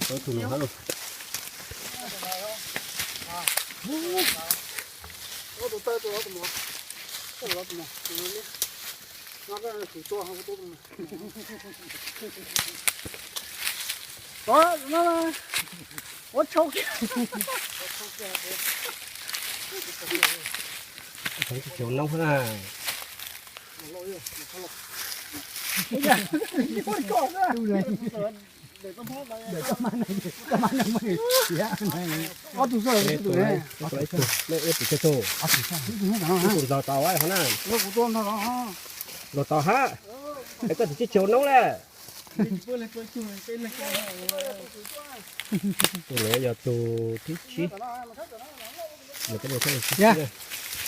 Tus no hab los. Ua tshau kiag. Tsis tsau noob na. Ob tug xwb, ib tug, ib tug, ib tug los tau hov na. Los tau hab. Es koj tsis tsau noob lawm. Tus no yog tus thib tsib. Nws kuj muaj thawj tus thib tsib na.